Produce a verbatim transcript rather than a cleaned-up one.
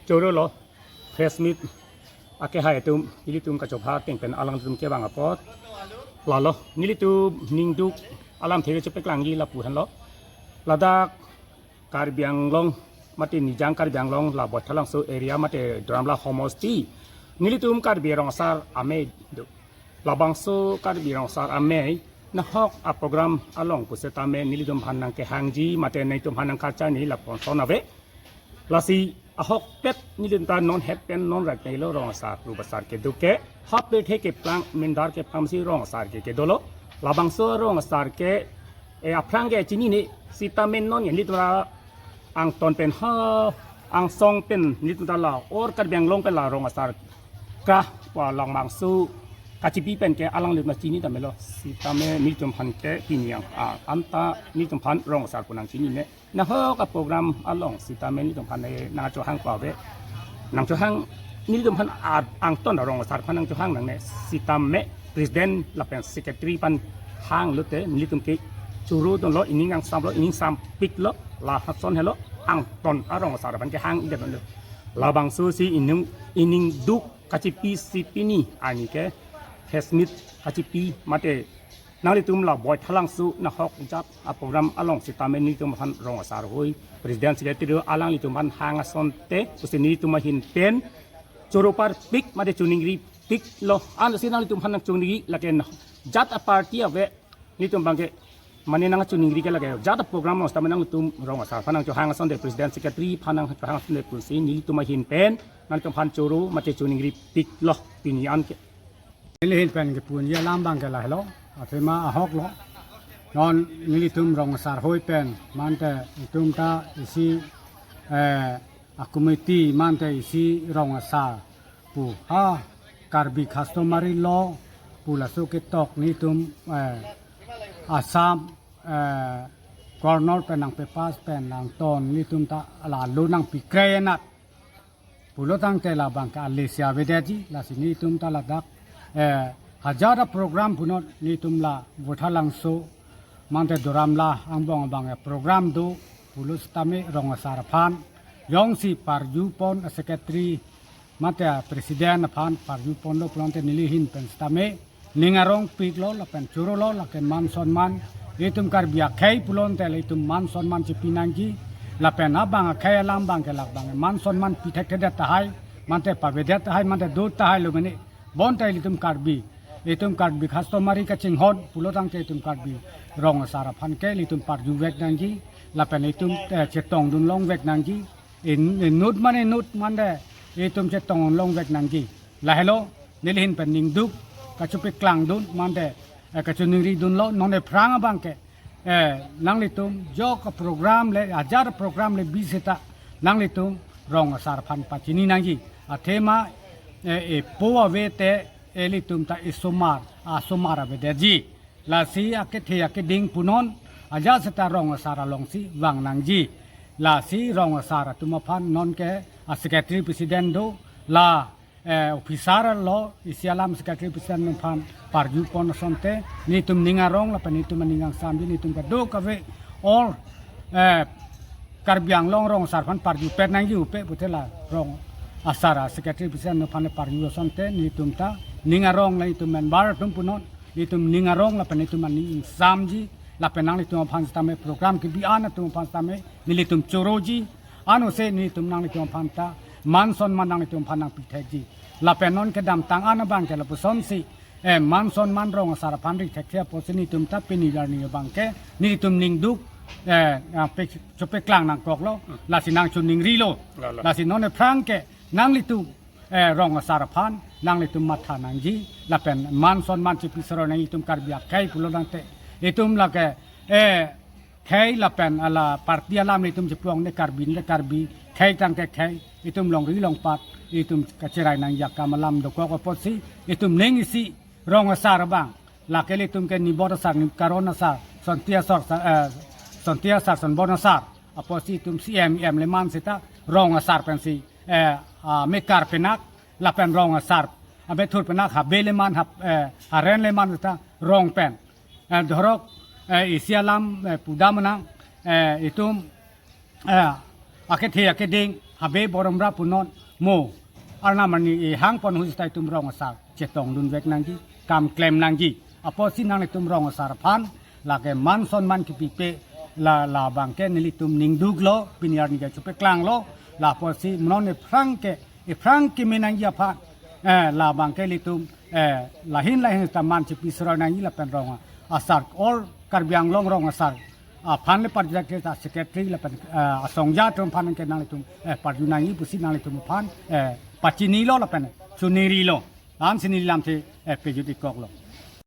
choro lo, press meet akehai atum, nelitum kachopha ateng pen alanglitum kevang apot. Lalo, nelitum ningduk alamthe chepaklangji lapu henlo. Ladak Karbi Anglong, mate Nijang Karbi Anglong, la Baithalangso area, mate Duar Amla homosti. Nelitum Karbi Rong Asar amei do. Labangso Karbi Rong Asar amei, nahok a program along pusitame nelitum aphan nangkehangji, mate nelitum aphan nangkacharni lapuson ave. Lasi ahokpet nelitum ta non het pen non rak nelo Rong Asar, Rong Asar kedo ke, hap pe the keplang, mindar keplang si Rong Asar ke kedolo. Labangso Rong Asar ke, e, aphrang ke chinine, sitame non nelitum ta angton pen ha, angsong pen nelitum ta la, or Karbi Anglong pen la Rong Asar kra, wa lang mangsu, kachipi pen ke alanglitum ta chini tame lo, sitame nelitum aphan ke pini ang, a, anta nelitum aphan Rong Asar pu nangchinine. Nahok a program along sitame nelitum aphan, eh, nangchohang pa ave. Nangchohang nelitum aphan a-, angton a Rong Asar aphan nangchohang nangne sitame president lapen secretary aphan hang lote nelitum ke choro dunlo, ining angsam lo, ining sampik lo, la hason helo angton a Rong Asar aphan kehang ida dunlo. Labangso si ining, iningduk kachipi si pini ani ke press meet kachipi mate nanglitum la Baithalangso nahok jat a program along sitame nelitum aphan Rong Asar hoi, president secretary alanglitum aphan hang asonte, pusi nelitum ahin pen choro parpik mate choningripik lo. Ansi nanglitum aphan nangchoningri lake na jat a party ave nelitum abangke, mane nangchoningri ke lake jat a program along sitame nanglitum Rong Asar aphan nangchohang asonte, president secretary aphan nangchohang asonte pusi nelitum ahin pen nanglitum aphan choro mate choningripik lo pini an ke. Neli ahin pen kepunji alam abangke lahelo, athema ahok lo. Non nelitum Rong Asar hoi pen, mante itum ta isi, eh, a committee, mante isi Rong Asar pu. Ha, Karbi customary law pu laso ketok nelitum, eh, Assam, eh, Governor pen nangpepass pen nangton nelitum ta lalu nangpikre enat. Pulo tangte labangke ale si avedetji, lasi nelitum ta ladak, eh, hajar a program punon nelitum la Baithalangso, mante Duar Amla angbong abang, eh, program do, pulo sitame Rong Asar aphan jongsi parjupon a secretary, mante a president aphan parjuponlo pulote neli ahin pen sitame ning arongpik lo lapen choro lo, lake man sonman. Itum Karbi akhei pulote le itum man sonman chipi nangji. Lapen abang akhei alam abangke labang man sonman pi thekthedet tahai, mante pavedet tahai, mante do tahai lo mene. Bonta ilitum Karbi, itum Karbi customary kachinghon pulo tangte itum Karbi Rong Asar aphan ke ilitum parjuvek nangji. Lapen itum, eh, chetongdun longvek nangji. In, inut mane inut mante itum chetong longvek nangji. Lahelo, neli ahin pen ningduk, kachopaklangdun, mante, eh, kachoningridunlo, non ephrang abangke, eh, nanglitum, jok a program le, hajar program le bi seta, nanglitum, Rong Asar aphan pachini nangji. Athema, eh, epo avete, ilitum ta isomar, asomar avedetji. Lasi akethe akeding punon, ajat seta Rong Asar alongsi vang nangji. Lasi Rong Asar atum aphan nonke a secretary president do, la, eh, officer lo, isi alam secretary president aphan parjupon asonte, nelitum ning arong lapen nelitum aning angsamji, nelitum kadokave all, eh, Karbi Anglong Rong Asar aphan parjupet nangji upe pute la Rong Asar a secretary president aphan parju asonte, nelitum ta ning arong la itum member atum punon, nelitum ning arong lapen nelitum aning ingsamji, lapen nanglitum aphan sitame program kebi-an atum aphan sitame nelitum choroji, anose nelitum nanglitum aphan ta man sonman nanglitum aphan nangpi thekji. Lapen non kedamtang an abangke lapusonsi, eh, man sonman Rong Asar aphan ri thekthe apotsi nelitum ta pini arni abangke nelitum ningduk, eh, ah, pe-, chopaklang nangkoklo, lasi nangchoningrilo. Lalo. Lasi non ephrang ke nanglitum, eh, Rong Asar aphan nanglitum matha nangji, lapen man sonman chipi sero nangji itum Karbi akhei pulo tangte. Itum lake, eh, khei lapen ala party alam itum chiplong ne Karbi ne Karbi, khei tangte khei, itum longri longpat, itum kacherai nangji akam alam dokok apotsi, itum ning isi Rong Asar abang, lake ilitum ke Nibot Asar, Nibkaron Asar, Sonti Asar, eh, Sonti Asar, Sonbon Asar, apotsi itum C M, M leman seta, Rong Asar pensi, eh, ah, mekar penak, lapen Rong Asar, amethur penak, habe leman, hap, eh, haren leman seta, rong pen. Eh, dhorok, eh, isi alam, eh, pudam nang, eh, itum, eh, akethe akeding, Habe Borom Bra punon mo, arnam arni ehang pon ahut ta itum rong asar chetongdun vek nangji, kam klem nangji. Apotsi nanglitum rong asar aphan lake man sonman kepipe, la, labangke nelitum ningduklo, pini arni ke chepaklanglo. La apotsi non ephrang ke, ephrang keme nangji aphan, eh, labangke ilitum, eh, lahin lahin ta man chepi seroi nangji lapen rong asar, all Karbi Anglong rong asar aphan le parjak ke ta secretary lapen, eh, asongja atum aphan ke nanglitum, eh, parju nangji pusi nanglitum aphan, eh, pachinilo lapen chiningrilo. An chinine lamthe, eh, pejut-ik koklo.